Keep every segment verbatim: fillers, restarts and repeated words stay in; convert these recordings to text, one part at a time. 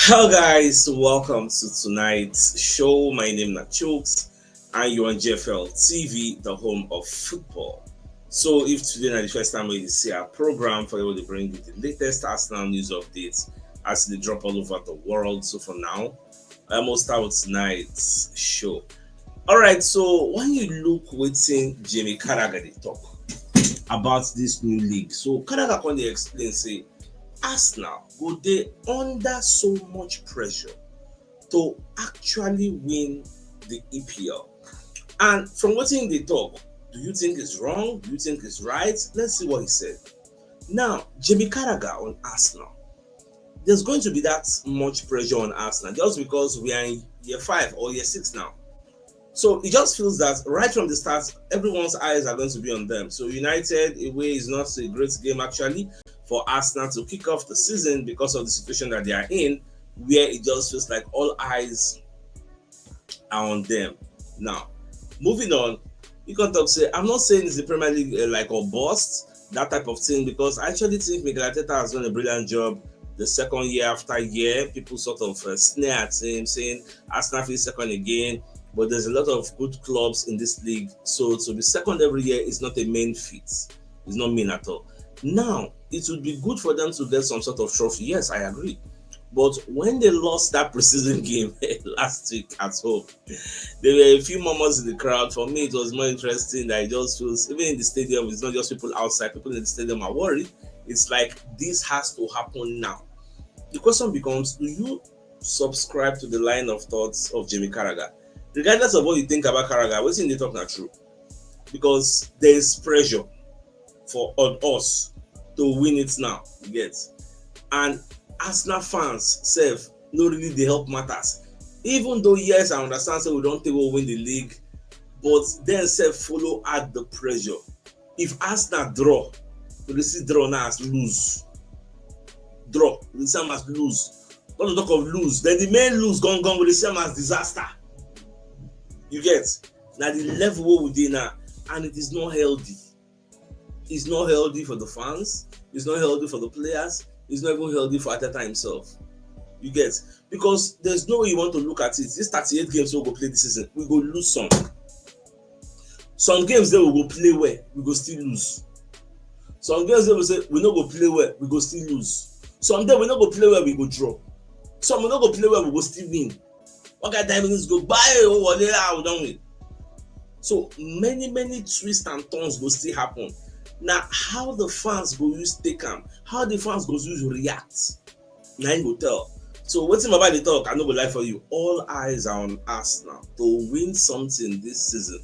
Hello guys, welcome to tonight's show. My name is Chooks and you're on G F L T V, the home of football. So if today is the first time you see our program, for you to bring you the latest Arsenal news updates as they drop all over the world. So for now, I must start with tonight's show. All right, so when you look waiting, Jamie Carragher dey talk about this new league. So Carragher come dey explain say Arsenal go dey under so much pressure to actually win the E P L. And from what he dey talk, do you think it's wrong? Do you think it's right? Let's see what he said. Now, Jamie Carragher on Arsenal. There's going to be that much pressure on Arsenal just because we are in year five or year six now. So it just feels that right from the start, everyone's eyes are going to be on them. So United away is not a great game actually for Arsenal to kick off the season because of the situation that they are in, where it just feels like all eyes are on them. Now, moving on, you can talk say, I'm not saying it's the Premier League uh, like a bust, that type of thing, because I actually think Mikel Arteta has done a brilliant job the second year after year. People sort of uh, sneer at him, saying Arsenal finish second again, but there's a lot of good clubs in this league. So to be second every year is not a main feat. It's not mean at all. Now, it would be good for them to get some sort of trophy. Yes, I agree. But when they lost that preseason game last week at home, there were a few murmurs in the crowd. For me, it was more interesting that it just feels, even in the stadium, it's not just people outside, people in the stadium are worried. It's like this has to happen now. The question becomes, do you subscribe to the line of thoughts of Jamie Carragher? Regardless of what you think about Carragher, what's in the talk now true? Because there is pressure for on us to win it now, you get? And Arsenal fans sef no really dey help matters. Even though, yes, I understand say we don take go win the league, but dem sef follow add the pressure. If Arsenal draw, we dey see draw now as lose. Draw, we dey see am as lose. Not to talk of lose, then the main lose gangan, we dey see am as disaster. You get? Na the level wey we dey now, and it is not healthy. It's not healthy for the fans. It's not healthy for the players. It's not even healthy for Arteta himself. You get? Because there's no way you want to look at it. These thirty-eight games we go play this season, we go lose some. Some games wey we go play well, we go still lose. Some games wey we say we no go play well, we go still lose. Some day we no go play well, we go draw. Some we no go play well, we go still win. One kind time minutes go by, oh, wọlé, ah, we don win. So many, many twists and turns go still happen. Now, how the fans go use take am, how the fans go use react, na im go tell. So wetin Baba dey talk, I no go lie for you. All eyes are on Arsenal to win something this season.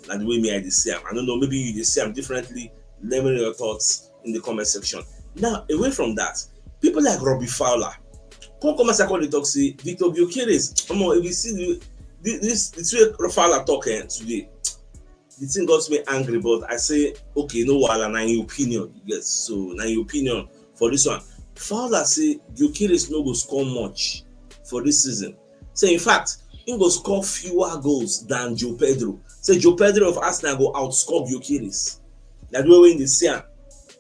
Na the way me I dey see am. I don't know, maybe you dey see am differently. Let me know your thoughts in the comment section. Now, away from that, people like Robbie Fowler come come as I call the talk say Victor Gyökeres. Omo, if you see the the- this the way Fowler talk eh, today, the thing got me angry. But I say, okay, no wahala, na your opinion. Yes, so na your opinion for this one. Fowler say Gyökeres no go score much for this season. Say in fact, he go score fewer goals than João Pedro. Say João Pedro of Arsenal go outscore Gyökeres. Na the way wey dey see am.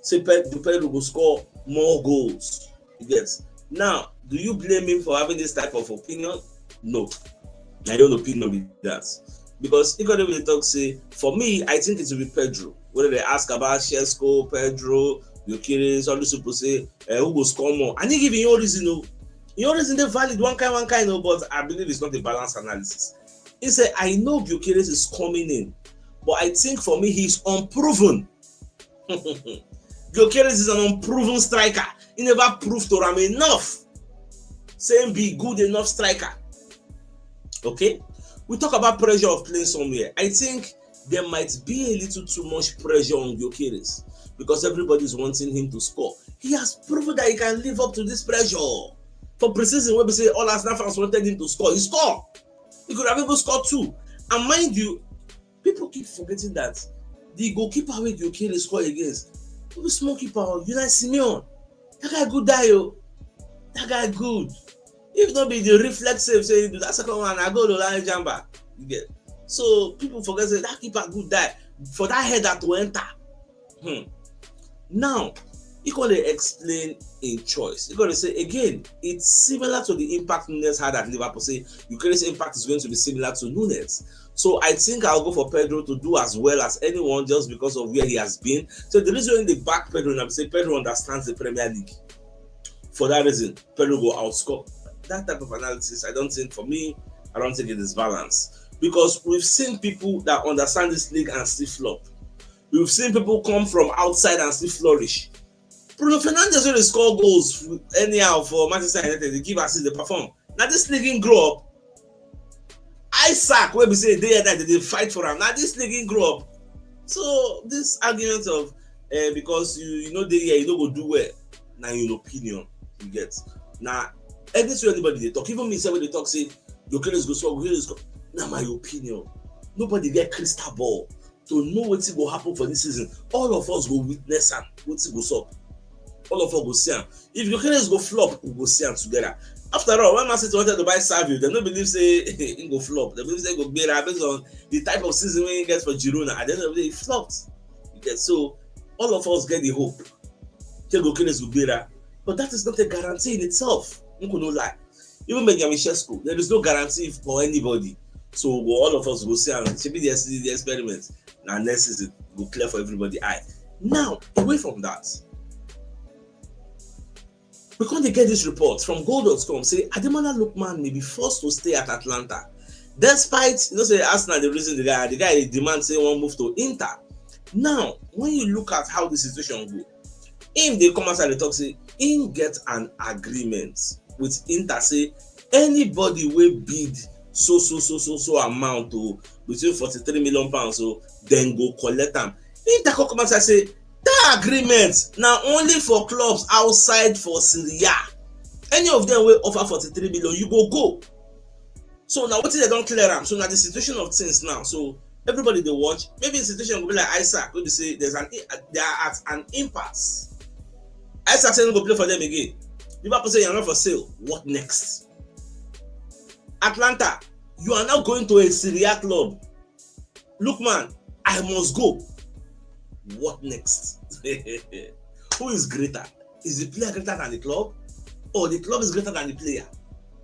Say Pe- João Pedro go score more goals. You get? Now, do you blame him for having this type of opinion? No. Na your own opinion be that. Because he could even talk say, for me, I think it will be Pedro. Whether they ask about Sesko, Pedro, Gyökeres, all these people say, eh, who go score more? And he give him your reason, no. Your reason they valid one kind, one kind, no, but I believe it's not a balanced analysis. He said, I know Gyökeres is coming in, but I think for me, he's unproven. Gyökeres is an unproven striker. He never proved to am enough. Same be good enough striker. Okay? We talk about pressure of playing somewhere. I think there might be a little too much pressure on Gyökeres because everybody is wanting him to score. He has proven that he can live up to this pressure. For preseason, when we say all Arsenal fans wanted him to score, he scored. He could have even scored two. And mind you, people keep forgetting that the goalkeeper wey Gyökeres score against, no be small keeper, Unai Simon. That guy good die, oh. That guy good. If not be the reflex save, say he do that second one, I go to Larry Jamba. You get? So people forget say that keeper good die for that header to enter. Hmm. Now, He gonna explain in choice. He gonna say again, it's similar to the impact Nunez had at Liverpool. Say Gyökeres' impact is going to be similar to Nunez. So I think I'll go for Pedro to do as well as anyone just because of where he has been. So the reason they back Pedro, and I say Pedro understands the Premier League. For that reason, Pedro go outscore. That type of analysis, I don't think for me, I don't think it is balanced because we've seen people that understand this league and still flop. We've seen people come from outside and still flourish. Bruno Fernandes wey dey score goals anyhow for Manchester United, dey give assists, dey perform. Na this league him grow up. Isak wey be say day and night dem dey fight for am, na this league him grow up. So this argument of uh, because you you no dey here, you no go do well, na your opinion you get. Na anything anybody dey talk, even me sef wey dey talk say Gyökeres go score, Gyökeres go score, na my opinion. Nobody get crystal ball to know wetin go happen for this season. All of us go witness am, wetin go sup. All of us go see am. If Gyökeres go flop, we go see am together. After all, when Man City wanted to buy Savio, dem no believe say he go flop. Dem believe say he go gbera based on the type of season wey he get for Girona. At the end of the day, he flopped. You get so all of us get the hope. Say Gyökeres go gbera, but that is not a guarantee in itself. Make we no lie. Even Benjamin Sesko, there is no guarantee for anybody. So we go, all of us go see am. Shebi the, the experiment na next season go clear for everybody eye. Now, away from that, we come dey get this report from goal dot com say Ademola Lookman may be forced to stay at Atlanta. Despite, you know say Arsenal dey reason the guy, the guy dey demand say he wan move to Inter. Now, when you look at how the situation go, him dey come outside dey talk say him get an agreement with Inter say anybody wey bid so so so so so amount o, between forty-three million pounds o, dem go collect am. Inter come come outside say that agreement na only for clubs outside for Serie A. Any of them wey offer forty-three million, you go go. So na wetin dem don clear am. So na the situation of things now. So everybody dey watch. Maybe the situation go be like Isak wey be say there's an they are at an impasse. Isak say no go play for them again. Liverpool say you're not for sale. What next? Atlanta, you are now going to a Serie A club. Lookman, I must go. What next? Who is greater? Is the player greater than the club? Or the club is greater than the player?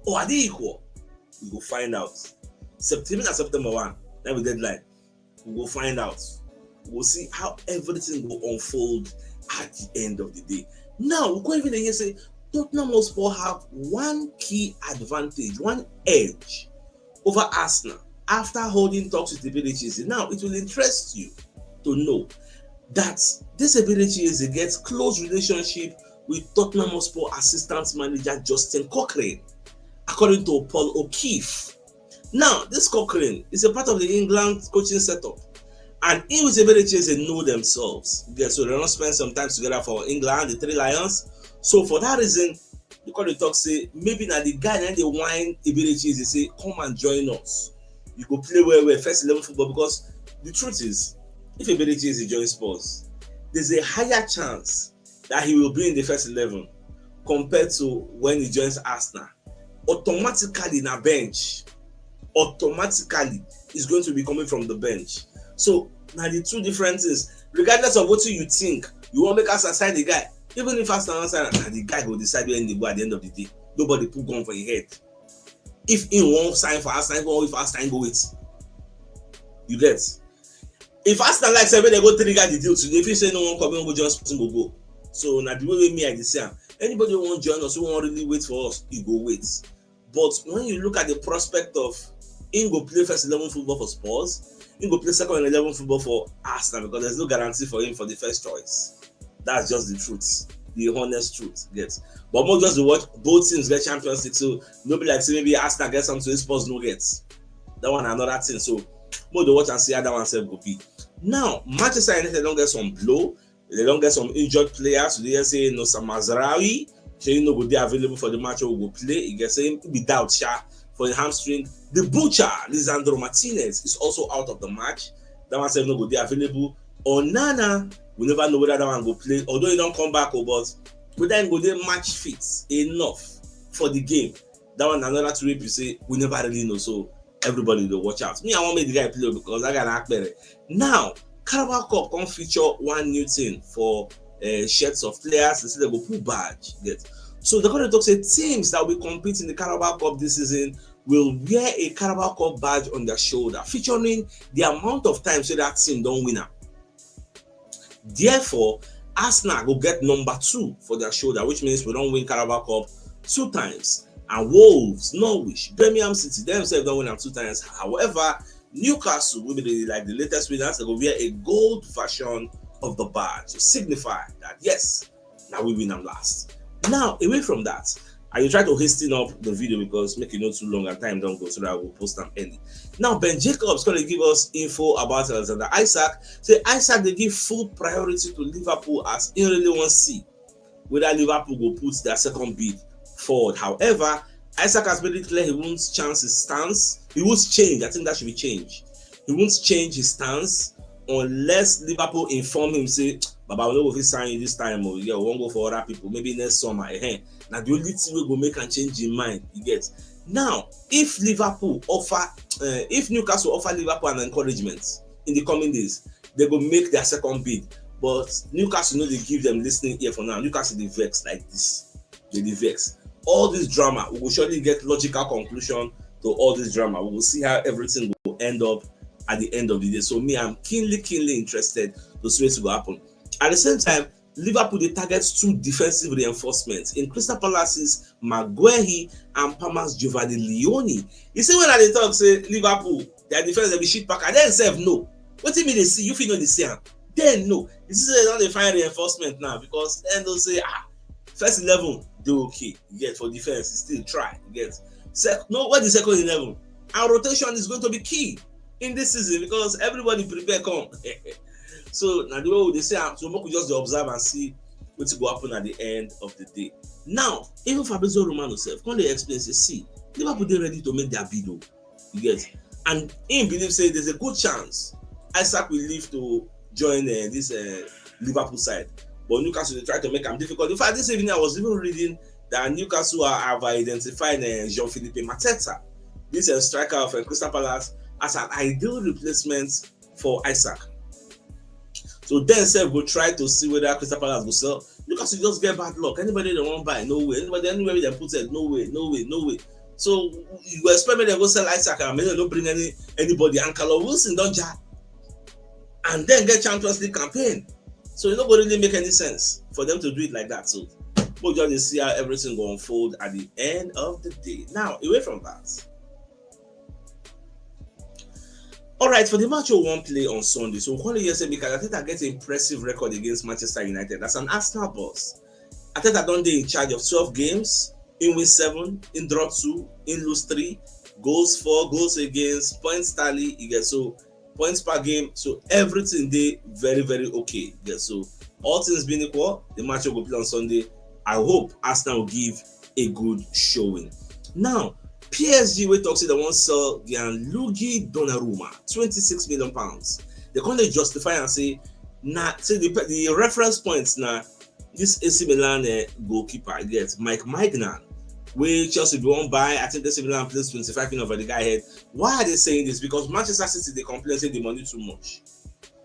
Or are they equal? We go find out. September na September one. That be deadline. We go find out. We go see how everything go unfold at the end of the day. Now, we come even dey hear say Tottenham Hotspur have one key advantage, one edge over Arsenal after holding talks with Eberechi Eze. Now, it will interest you to know that this Eberechi Eze gets close relationship with Tottenham Hotspur assistant manager Justin Cochrane, according to Paul O'Keefe. Now, this Cochrane is a part of the England coaching setup, and he with Eberechi Eze know themselves. Yeah, so they don spend some time together for England, the Three Lions. So for that reason, they come dey talk say maybe na the guy na dey whine Eberechi Eze say come and join us. You go play well well first eleven football, because the truth is, if Eberechi Eze join Spurs, there's a higher chance that he will be in the first eleven compared to when he joins Arsenal. Automatically na bench. Automatically, he's going to be coming from the bench. So na the two different things. Regardless of wetin you think, you wan make Arsenal sign the guy. Even if Arsenal wan sign am, na the guy go decide where he dey go at the end of the day. Nobody put gun for him head. If he wan sign for Arsenal, if he wan wait for Arsenal, he go wait. You get? If Arsenal like say make dem go trigger the deal today, if he say no wan come, he wan go join Spurs, he go go. So na the way wey me I dey see am. Anybody wey wan join us, wey wan really wait for us, he go wait. But when you look at the prospect of him go play first eleven football for Spurs, him go play second eleven football for Arsenal, because there's no guarantee for him for the first choice. That's just the truth, the honest truth. Get? But more just dey watch both teams get Champions League, so no be like say maybe Arsenal get something wey Spurs no get. That one na another thing. So more dey watch and see how that one sef go be. Now, Manchester United don get some blow. They don get some injured players. We dey hear say Nosa Mazraoui, say he no go dey available for the match wey we go play. E get say him be doubt sha for the hamstring. The butcher, Lisandro Martinez, is also out of the match. That one sef no go dey available. Onana, we never know whether that one go play. Although he don come back o, but whether he go dey match fit enough for the game, that one na another thing wey be say we never really know. So everybody dey watch out. Me, I wan make the guy play o, because that guy na akpere. Now, Carabao Cup come feature one new thing for uh, shirts of players, they say they go put badge. Get so they're going to talk say teams that will compete in the Carabao Cup this season will wear a Carabao Cup badge on their shoulder, featuring the amount of times so that team don't win am. Therefore, Arsenal go get number two for their shoulder, which means we don't win Carabao Cup two times. And Wolves, Norwich, Birmingham City themselves don't win them two times. However, Newcastle will be the, like the latest winners. They will wear a gold version of the badge to signify that yes, now we win them last. Now, away from that, I will try to hasten up the video because make it not too long and time don't go so that I will post them early. Now, Ben Jacobs going to give us info about Alexander Isak. Say Isak they give full priority to Liverpool as he really wants to see whether Liverpool will put their second bid forward. However, Isak has made it clear he won't change his stance. He won't change. I think that should be changed. He won't change his stance unless Liverpool inform him say, "Baba, we no go fit sign you this time. Oh, yeah, we won't go for other people. Maybe next summer." Eh, now the only thing we go make and change in mind. You get now. If Liverpool offer, uh, if Newcastle offer Liverpool an encouragement in the coming days, they go make their second bid. But Newcastle know they give them listening ear for now. Newcastle they vex like this. They dey vex. All this drama, we will surely get logical conclusion to all this drama. We will see how everything will end up at the end of the day. So me, I'm keenly, keenly interested to see what will happen. At the same time, Liverpool they target two defensive reinforcements in Crystal Palace's Maguire and Palmer's Giovanni Leone. You see when I dey talk say Liverpool, their defense they be shit pack, and then self no. What do you mean they see? You feel no they see am. Then no. You see say they don't find reinforcement now because then they'll say ah first eleven they okay. You get for defense, still try. You get sec no what the second eleven and rotation is going to be key in this season because everybody prepare come. So now the way they say am, so we could just observe and see what will happen at the end of the day. Now, even Fabrizio Romano self, come they explain say, see, Liverpool they ready to make their bid. Oh. You get, and he believe say there's a good chance Isak will leave to join uh, this uh, Liverpool side. But Newcastle they try to make them difficult. In fact, this evening I was even reading that Newcastle are, have identified uh, Jean-Philippe Mateta, this uh, striker of uh, Crystal Palace, as an ideal replacement for Isak. So then self go try to see whether Crystal Palace go sell. Newcastle just get bad luck. Anybody they won't buy, no way. Anybody anywhere they put it, no way, no way, no way. So you go expect me to go sell Isak and maybe they don't bring any anybody. And Callum Wilson don't jar and then get Champions League campaign. So it not going to really make any sense for them to do it like that. So we'll just see how everything will unfold at the end of the day. Now, away from that, all right, for the match we won't play on Sunday. So Kwale Yese Mikel Arteta gets an impressive record against Manchester United. That's an Arsenal boss. Arteta don't they in charge of twelve games, in win seven, in draw two, in lose three, goals four, goals against, points tally. You get so points per game. So everything they very, very okay. You get so all things being equal, the match will play on Sunday. I hope Arsenal will give a good showing. Now, P S G will talk say they won't sell Gianluigi Donnarumma, twenty-six million pounds. They can't justify and say, nah, say the, the reference points now, this A C Milan uh, goalkeeper gets Mike Maignan, where Chelsea be won't buy. I think A C Milan plays twenty-five million for the guy head. Why are they saying this? Because Manchester City they complain say the money too much.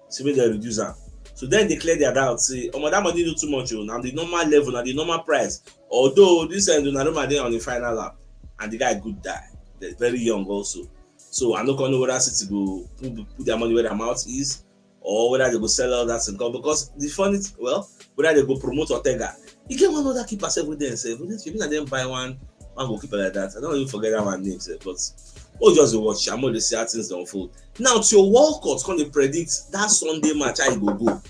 So make they reduce am. So then they clear their doubt. Say, oh, that money do too much. Oh, now the normal level, now the normal price. Although this end Donnarumma dey on the final lap, and the guy good die. They're very young also. So I don't know whether City go put, put their money where their mouth is, or whether they go sell all that and come. Because the funny, well, whether they go promote Ortega, you get one other keeper seven day and seven days. Maybe I then buy one, one goalkeeper like that. I don't even forget that one name, sef, but we'll just watch. I'm going to see how things unfold. Now, Theo Walcott come dey predict that Sunday match how e go go.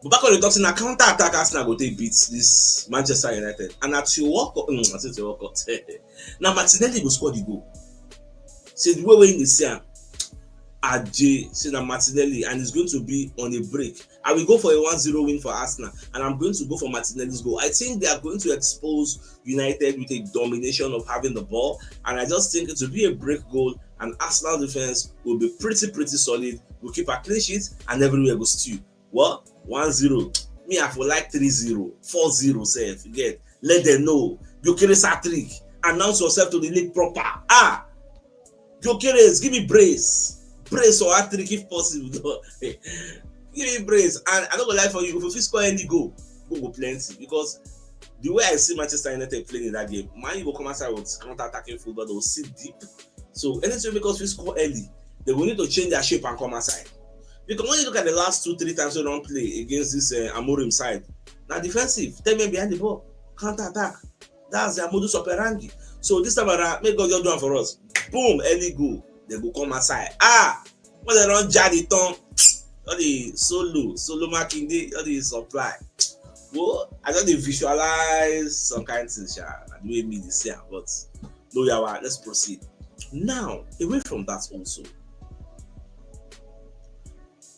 But back on the talk say na counter attack Arsenal go take beat this Manchester United. And na Theo Walcott, mm, I say Theo Walcott. Na Martinelli go score the goal. Say the way wey him dey see am, Aje say na Martinelli and it's going to be on a break. I will go for a one zero win for Arsenal and I'm going to go for Martinelli's goal. I think they are going to expose United with a domination of having the ball, and I just think it will be a break goal and Arsenal defense will be pretty, pretty solid. We'll keep a clean sheet and everywhere goes stew. What? One zero. Me, I for like three zero, four zero sef. You get? Let them know. Gyökeres hat-trick. Announce yourself to the league proper. Ah! Gyökeres, give me brace. Brace or hat-trick if possible. Give me brains, and I no go lie for you, if you fit score any goal, goal go plenty, because the way I see Manchester United playing in that game, Man U go come outside with counter-attacking football, they will sit deep. So anything because we score early, they will need to change their shape and come outside. Because when you look at the last two, three times we don't play against this uh, Amorim side, now defensive, ten men behind the ball, counter-attack. That's their modus operandi. So this time around, make God just do one for us. Boom, early goal. They go come outside. Ah, when they don't jar the tongue, all the solo, solo marking, they all the supply. Well, I don't dey visualize some kind of things, sha. I do mean the same, but no, yeah, let's proceed. Now, away from that also,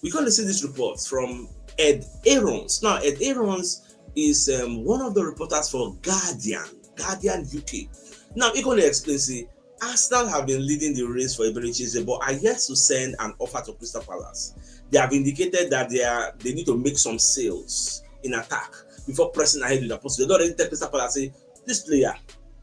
we can see this report from Ed Aarons. Now, Ed Aarons is um, one of the reporters for Guardian, Guardian U K. Now, he gonna explain, say, Arsenal have been leading the race for Eberechi Eze, but are yet to send an offer to Crystal Palace. They have indicated that they are they need to make some sales in attack before pressing ahead with the process. They don't already tell Crystal Palace, say, this player,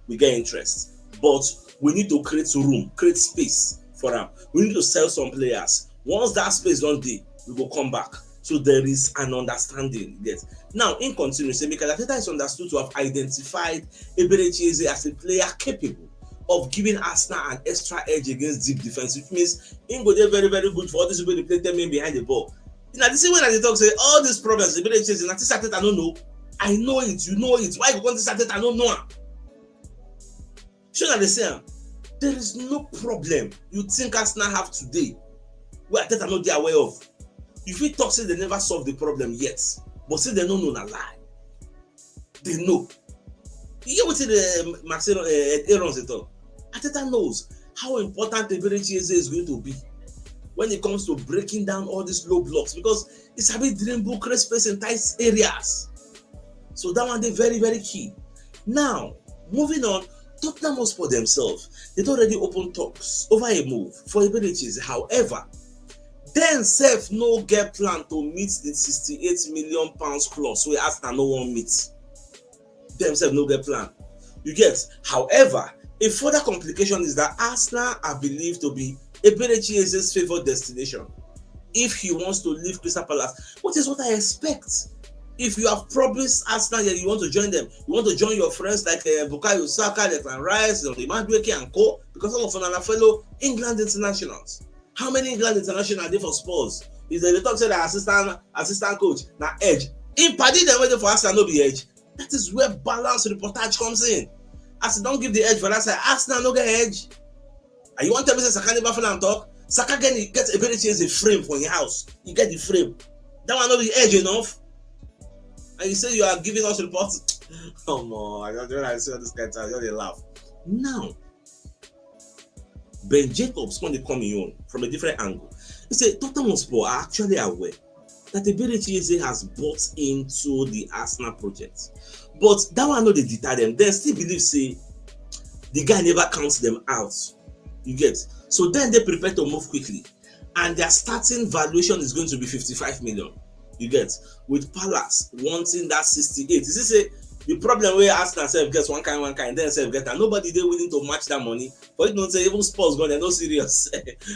we get interest, but we need to create room, create space for them. We need to sell some players. Once that space don't dey, we go come back. So there is an understanding. Yes. Now, in continuing, say Mikel Arteta is understood to have identified Eberechi Eze as a player capable of giving Arsenal an extra edge against deep defense, which means he go dey very, very good for all these people they play ten men behind the ball. Now, this is when I dey talk, say all these problems, Eberechi Eze, na this Arteta no know. I know it, you know it. Why you want this Arteta? I don't know. Sure, they say, there is no problem you think Arsenal have today where Arteta no dey aware of. You fit talk say they never solve the problem yet, but say they no know na lie. They know. You hear what the Marcelo uh, Aarons at all? Arteta knows how important Eberechi Eze is going to be when it comes to breaking down all these low blocks, because it's a bit dribble, create space in tight areas. So that one they very, very key. Now, moving on, Tottenham Hotspur themselves, they don already open talks over a move for Eberechi Eze. However, dem sef no get plan to meet the sixty-eight million pounds clause wey Arsenal no wan meet. Dem sef no get plan. You get? However, a further complication is that Arsenal are believed to be Eberechi Eze's favoured destination if he wants to leave Crystal Palace, which is what I expect. If you have promised Arsenal that you want to join them, you want to join your friends like uh, Bukayo Saka, Declan Rice, Madueke and co, because all of them are fellow England internationals. How many England international are there for Spurs? Is the talk say that assistant assistant coach na edge. Im padi dem wey dey for Arsenal no be edge. That is where balance reportage comes in. As e don give the edge for that side, Arsenal no get edge. And you wan tell me say Saka never feel am talk? Saka get get Eberechi Eze frame for im house. He get the frame. That one no be edge enough. And you say you are giving us reports. Come on, I just when I see all this kind of thing, I just dey laugh. Now, Ben Jacobs come dey come im own from a different angle. He say Tottenham Hotspur are actually aware that Eberechi Eze has bought into the Arsenal project. But that one no dey deter them. They still believe say the guy never counts them out. You get? So then they prepare to move quickly. And their starting valuation is going to be fifty-five million. You get? With Palace wanting that sixty-eight. You see, say the problem where Arsenal sef gets one kind, one kind, then sef get, and nobody dey willing to match that money. But you don't say even Spurs go, they're not serious.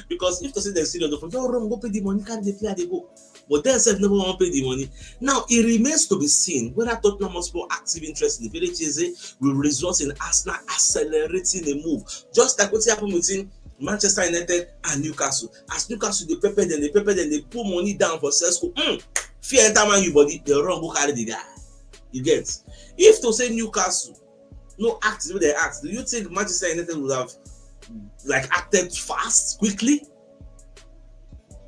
Because if to say they're serious, they'll room, go pay the money, carry the player, they go. But then sef never want to pay the money. Now, it remains to be seen whether Tottenham Hotspur active interest in the Village Eze will result in Arsenal accelerating a move. Just like what happened between Manchester United and Newcastle. As Newcastle, they pepper them, they pepper them, they put money down for Sesko. Mm. Fear enter Man U body, they run, go carry the guy. You get? If to say Newcastle, no act, if they act, do you think Manchester United would have like acted fast, quickly?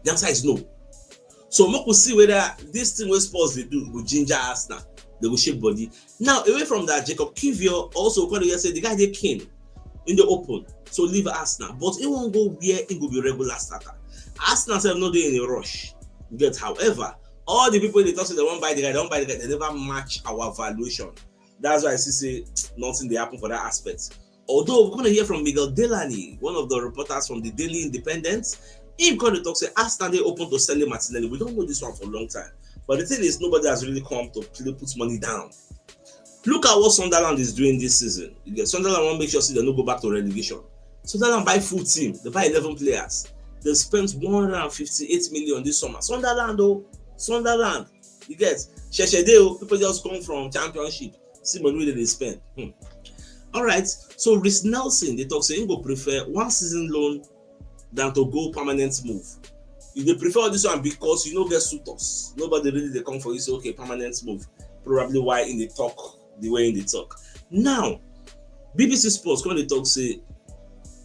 The answer is no. So make we see whether this thing wey Spurs dey do go ginger Arsenal, they go shake body. Now, away from that, Jacob Kivior also come here say the guy dey keen in the open, so leave Arsenal, but he won't go where he go be regular starter. Arsenal sef no dey in a rush. You get? However, all the people they talk say they wan buy the guy, they wan buy the guy, they never match our valuation. That's why I see say nothing dey happen for that aspect. Although we're gonna hear from Miguel Delaney, one of the reporters from the Daily Independent, him gonna talk say Arsenal dey open to selling Martinelli. We don't know this one for a long time. But the thing is, nobody has really come to play put money down. Look at what Sunderland is doing this season. You get? Sunderland wan make sure say they no go back to relegation. Sunderland buy full team. They buy eleven players. They spent one hundred and fifty-eight million this summer. Sunderland, though, Sunderland, you get, sheshe dey o, people just come from Championship, see money wey dem dey spend. Hmm. All right, so Reiss Nelson dey talk say he go prefer one season loan than to go permanent move. You dey prefer all this one because you no get suitors. Nobody really dey come for you say, okay, permanent move. Probably why he dey talk the way he dey talk. Now, B B C Sports come dey talk say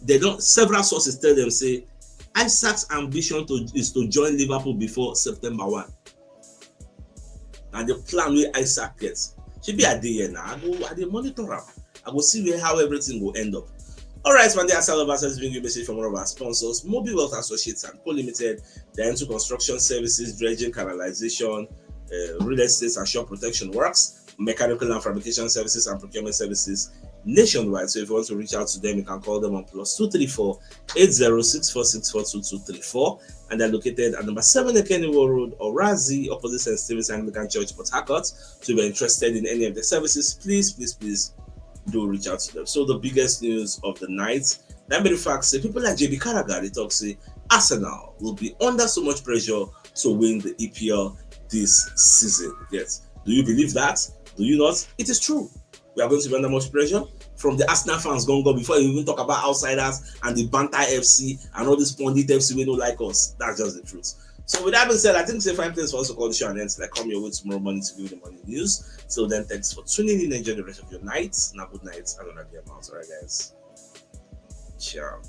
they don, several sources tell them say Isak's ambition to, is to join Liverpool before September one. Na the plan wey Isak get. Shebi I dey here now. I go, I dey monitor am. I go see where, how everything go end up. All right, my dear, Asala Basas bring you a message from one of our sponsors, Mobi Wealth Associates and Co Limited. They're into construction services, dredging, canalization, uh, real estate and shore protection works, mechanical and fabrication services and procurement services nationwide. So if you want to reach out to them, you can call them on plus two three four eight zero six four six four two two three four. And they're located at number seven Ekeniwo Road, Orazi, opposite Saint Stephen's Anglican Church, Port Harcourt. So if you're interested in any of the services, please, please, please do reach out to them. So the biggest news of the night, that very fact say people like J B Carragher, they talk say Arsenal will be under so much pressure to win the E P L this season. Yes. Do you believe that? Do you not? It is true. We are going to be under much pressure from the Arsenal fans gone gone before you even talk about outsiders and the Banter F C and all this pundit F C we don't like us. That's just the truth. So with that being said, I think it's a fine place for us to call the show and end. Like, come your way tomorrow morning to give you the morning news. So then, thanks for tuning in. Enjoy the rest of your night. Now, good night. And on that, all right, guys. Ciao.